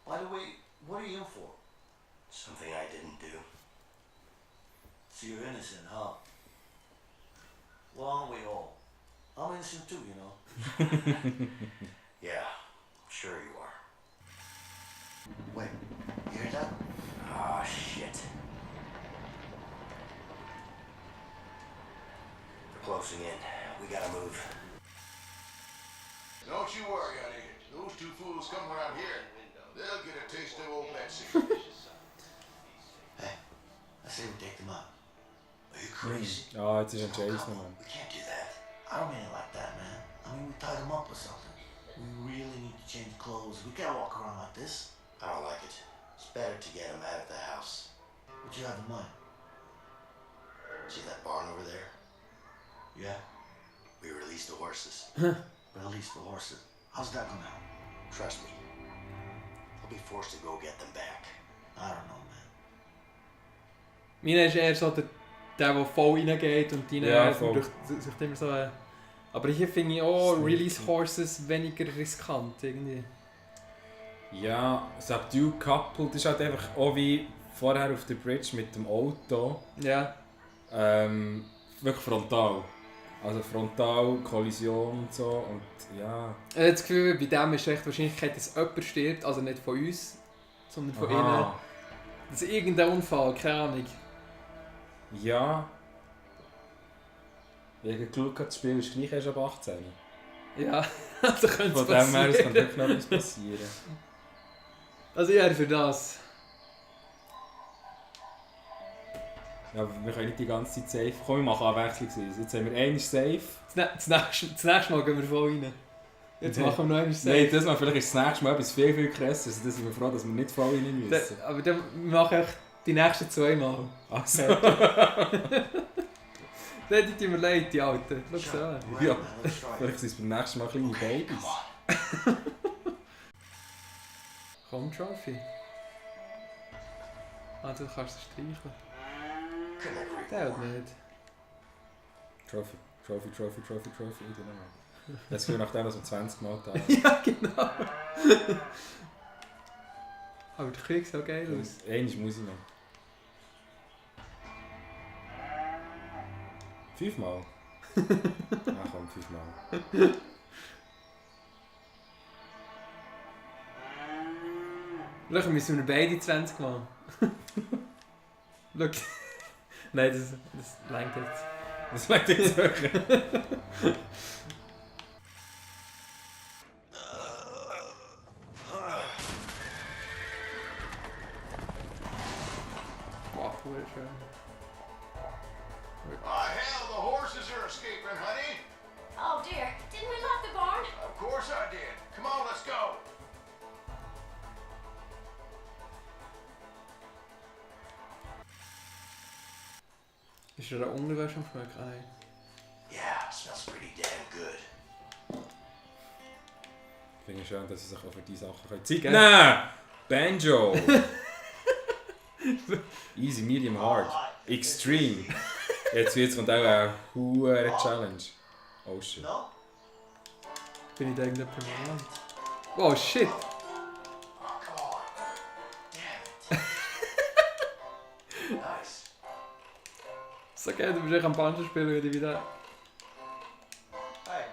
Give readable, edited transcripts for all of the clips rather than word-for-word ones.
By the way, what are you in for? Something I didn't do. So you're innocent, huh? Well, aren't we all? I'm innocent too, you know. Yeah, I'm sure you are. Wait, you hear that? Ah, shit. They're closing in. We gotta move. Don't you worry, honey. Those two fools come around here, they'll get a taste of old Betsy. Hey, I say we take them out. Are you crazy? Ja, jetzt ist ein It's no Jason, couple. man. We can't do that. I don't mean it like that, man. I mean, we tied them up or something. We really need to change clothes. We can't walk around like this. I don't like it. It's better to get them out of the house. What you have in mind? See that barn over there? Yeah, We released the horses. release the horses. How's that gonna help? Trust me. I'll be forced to go get them back. I don't know, man. Meiner ist eher so der voll reingeht und die Ja, voll. sich immer so... Aber hier finde ich auch Release Horses weniger riskant irgendwie. Ja, Subdue Couple, das ist halt einfach auch wie vorher auf der Bridge mit dem Auto. Ja. Wirklich frontal. Also frontal, Kollision und so und ja. Ich habe das Gefühl, bei dem ist echt die Wahrscheinlichkeit, dass jemand stirbt, also nicht von uns, sondern von ihnen. Das ist irgendein Unfall, keine Ahnung. Ja. Ich habe geschaut, das Spiel ist gleich erst ab 18. Ja, also könnte Von es dem her, es kann passieren. wirklich noch etwas passieren. Also ich wäre für das. Ja, aber wir können nicht die ganze Zeit safe. Komm, wir machen abwechslungsweise. Jetzt haben wir einmal safe. Das nächste Mal gehen wir voll rein. Jetzt Nee. machen wir noch einmal safe. Nein, das mal vielleicht ist das nächste Mal etwas viel, viel krasser. Also, da sind wir froh, dass wir nicht voll rein müssen. Aber dann mache ich die nächsten 2 Mal. Also. Dann tut mir leid, die Alten. Schau an. Ja. Man, let's try it. Vielleicht sind es beim nächsten Mal kleine Babys. Komm, Trophy. Ah, du kannst es streichen. Connect Der report. hat nicht. Trophy. Genau. Das für nachdem, dass wir 20 Mal da haben. Ja, genau. Aber der Krieg sieht auch geil aus. Einmal muss ich noch. 5 Mal? Ach komm, 5 Mal. Schau, müssen wir beide 20 Mal. Schau. Nein, das reicht jetzt. Das merkt jetzt wirklich. Wow, cool, schön. Ah, hell, the horses are escaping, honey. Oh dear, didn't we lock the barn? Of course I did. Come on, let's go. Ist er da Unterwäsche am Schmecken? Ah, nein. Yeah, smells pretty damn good. Ich finde es schön, dass sie sich auch für diese Sachen Zeit Gell? nehmen. Banjo! Easy, medium, hard. Extreme. Jetzt kommt auch eine hohe Challenge. Oh shit. No? Bin ich da irgendjemand an? Oh shit! Oh, come on. Damn it. Nice. So geil, du bist echt am Banjo spielen, wie wieder. Hey,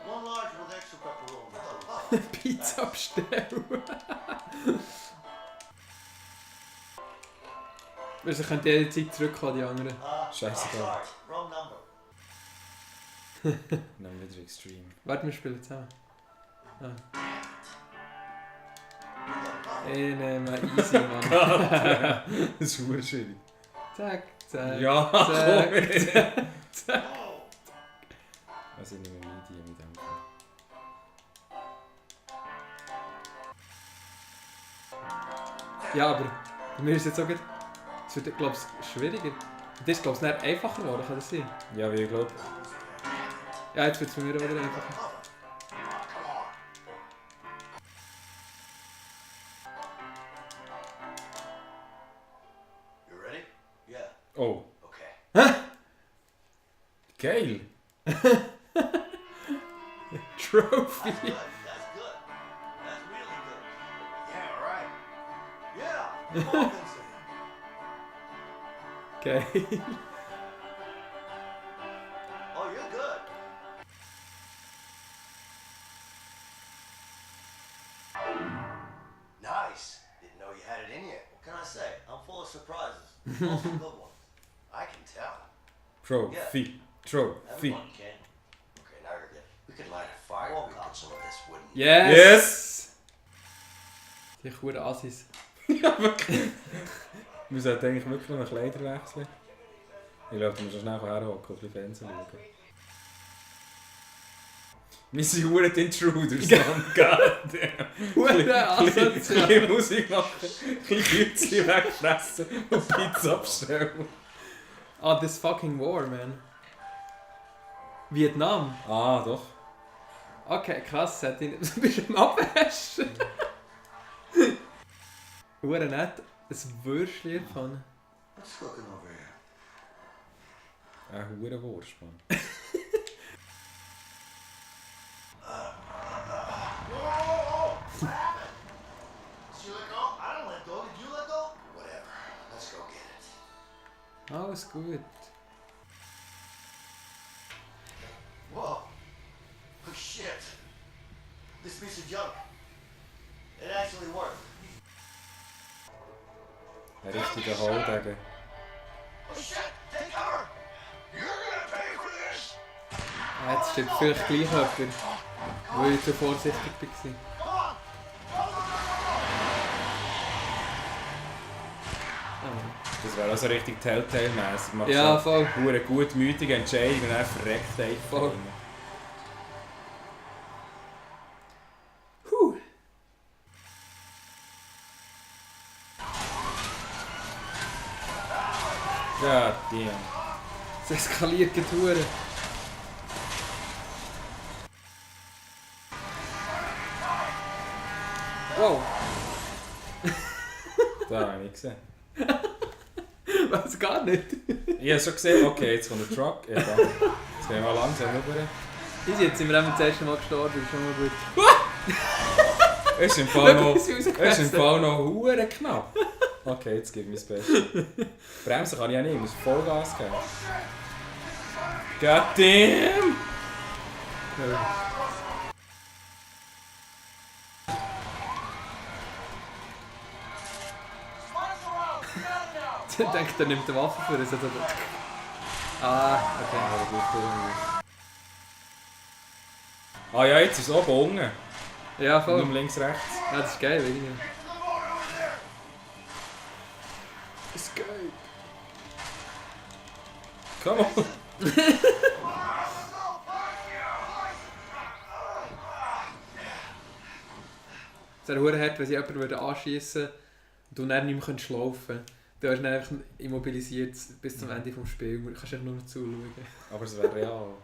one large with extra pepperoni. Pizza bestellen. Also könnt ihr jederzeit zurückkommen, die anderen. Scheißegal. Sorry, wrong number. Dann wieder Extreme. Warte, wir spielen zusammen. Ah. Ich nehme easy, Mann. Das ist super schwierig. Zack, zack. Ja, komm zack, her. zack. Also ich nehme Medium in dem Fall. Ja, aber mir ist jetzt auch gut. Es wird, glaube ich, schwieriger. Das ist, glaube ich, nicht einfacher geworden, kann das sein? Ja, wie ich glaube. Ja, jetzt wird es bei mir wieder einfacher. You ready? Yeah. Oh, Okay. geil! Trophy! That's good. That's good. That's really good. Yeah, all right. Geil. Oh, you're good. Nice. Didn't know you had it in you. What can I say? I'm full of surprises. Also good ones. I can tell. Trophy. Trophy. Everyone can. Okay, now you're good. We could light a fire. Oh, We God. put some of this wooden. Yes! Yes! Die coolen Assis. Wir sollten eigentlich wirklich noch Kleider wechseln. Ich glaube, du musst schnell herhocken und ein bisschen Fernsehen schauen. Wir sind verdammt die Intruders, Mann. Goddamn. Hure Ansatz. Ein bisschen Musik machen, ein bisschen Gützchen wegfressen und Pizza bestellen. Ah, this fucking war, man. Vietnam. Ah, doch. Okay, krass. Du bist am Abwaschen. Hure nett. Ein Würstchen von... What's cooking over here? Eine hure Wurst, Mann. Did you let go? I don't let go. Did you let go? Whatever. Let's go get it. Alles gut. Whoa. Oh, shit. This piece of junk. It actually worked. Ein richtiger Holdegen. Oh shit! Take cover! You're gonna pay for this! Ah, jetzt steht vielleicht gleich jemand, weil ich zu vorsichtig war. Das wäre also richtig Telltale-mässig. Machst Ja, so voll. eine gutmütige Entscheidung und dann verreckt einfach. Voll. Huh. God damn. Es eskaliert getue. Wow. Da habe ich gesehen. Weiß gar nicht. Ich habe schon gesehen, okay, jetzt kommt der Truck. Ja, danke. Jetzt gehen wir mal langsam rüber. Jetzt sind wir eben das erste Mal gestorben, das ist schon mal gut. Es ist im Fall noch, Etwas es ist im rausgefressen. Fall noch hure knapp. Okay, jetzt gebe ich mein Bestes. Bremsen kann ich auch nicht, ich muss Vollgas geben. God damn! Ich denke, der nimmt die Waffe für uns. Ah, okay. Ah ja, jetzt ist es oben unten. Ja, Und voll. um links, rechts. Ja, das ist geil, irgendwie. Das ist geil. Come on! Es wäre verdammt hart, wenn sie jemanden anschießen würde und du dann nicht mehr schlafen kannst. Du hast dann einfach immobilisiert bis zum Ende des Spiels. Du kannst einfach nur noch zuschauen. Aber es wäre real.